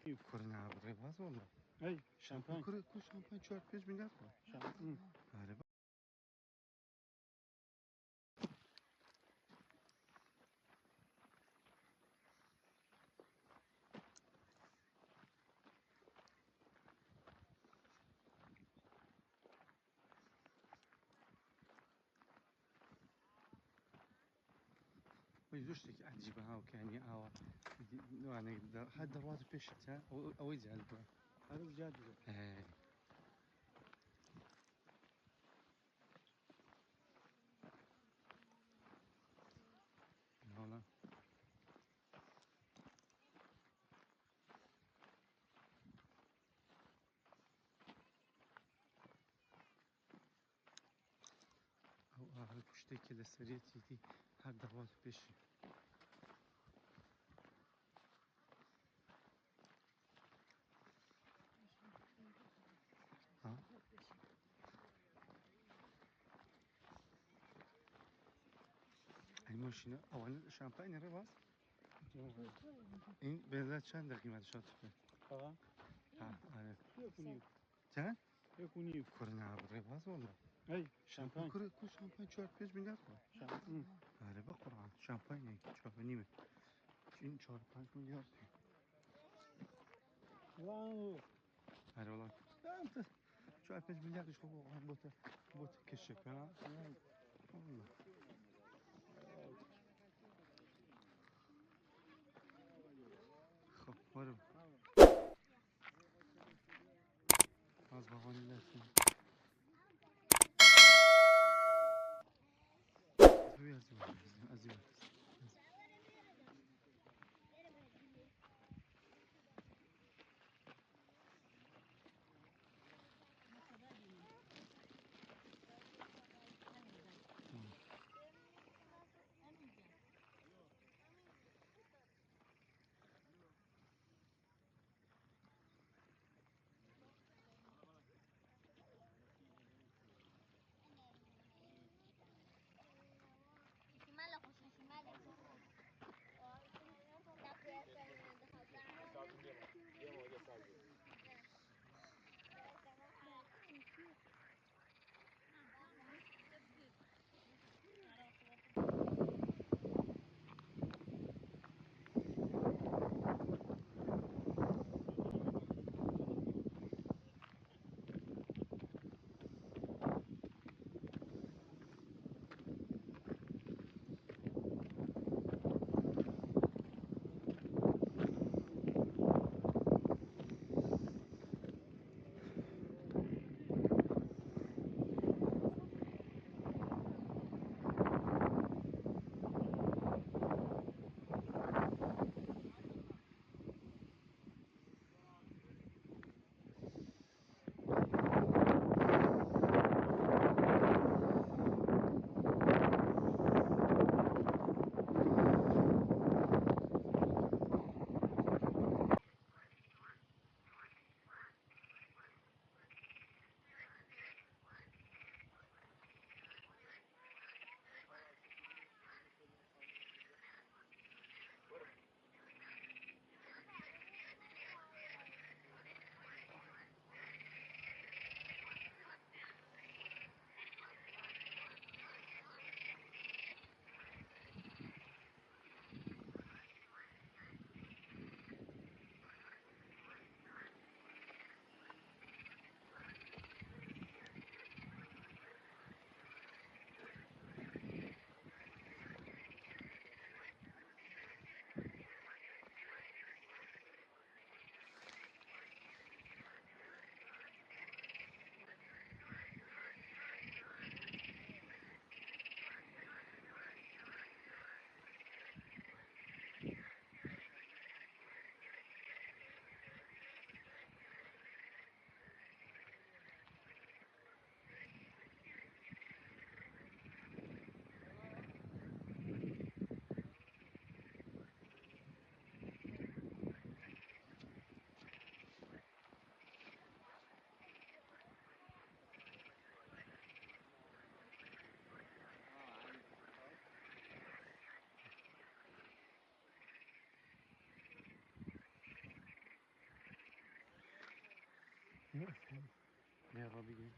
کوڕ نابڕێ باز وەڵا. ئەی شامپاین. کوڕ کو شامپاین 4 5 میلیارد بوو. آره. زۆر شتێکی عەجیبە هاوکانی ئاوا وانێک هەر دەڕوات پێشت ئەوەی زیاد بووە. هەر زیاد بووە. وەڵا ئەو ئاهە شتێکی لەسەرێتی هەر دەڕوات پێشی. ها؟ ئەی ماشینە ئەوانە شامپاینە ڕێواز؟ این بێزا چەند قیمەت شات؟ ها؟ آره. 1.5. چەند؟ 1.5. کوڕ نابڕێ باز وەڵا. ئەی شامپاین. کوڕ کو شامپاین 4 5 میلیارد بوو. آره بە قورعان شامپاینێ 4.5 این 4 5 میلیارد. واو. آره وەڵا 4 5 میلیاردش خۆ واقعا بۆتە بۆتە کەشێکە. والله. خب وەرە باز باغانی لەسن. ئەزیوە ئەزیوە. شمالك وش شمالك. لێ ڕابیگەین.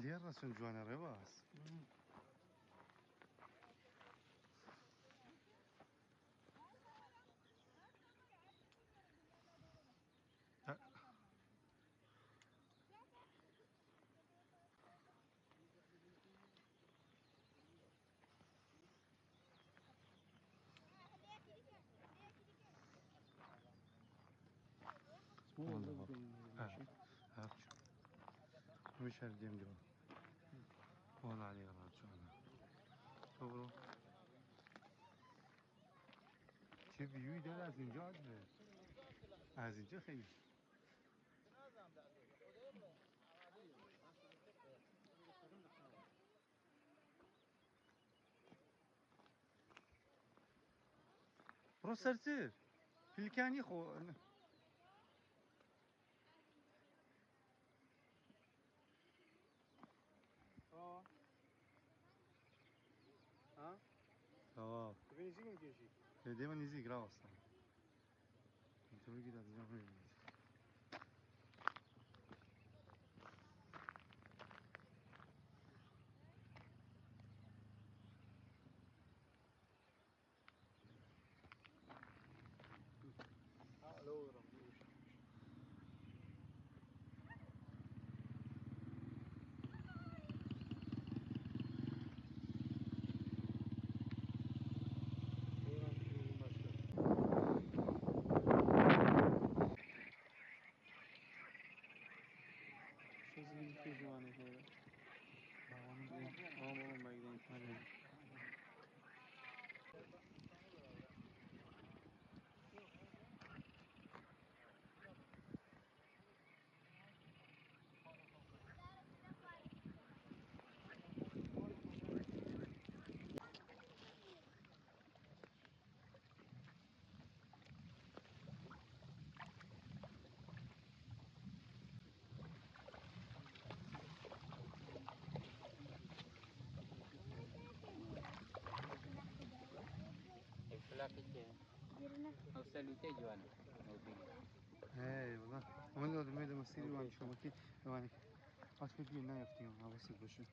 لێ ڕەچن جوانە ڕێواز. مش هردیم جو والله علي جوانە. تۆ بڕۆ. چه ویوی داره از اینجا عجبه. از اینجا خیلی. بڕۆ سەرتر. پلکانی خۆ. ها؟ تەواو. ببینی زیگم کێشی. دێمە نزیک ڕاوەستان. تۆ بگیر از اینجا ببینیت. لەوە ڕم. جوانە هەیە. ئەوە بەگرین. هی والله من لو دمي مسيري وان شو مكي وان اتفقي نايفتي حواست باشه.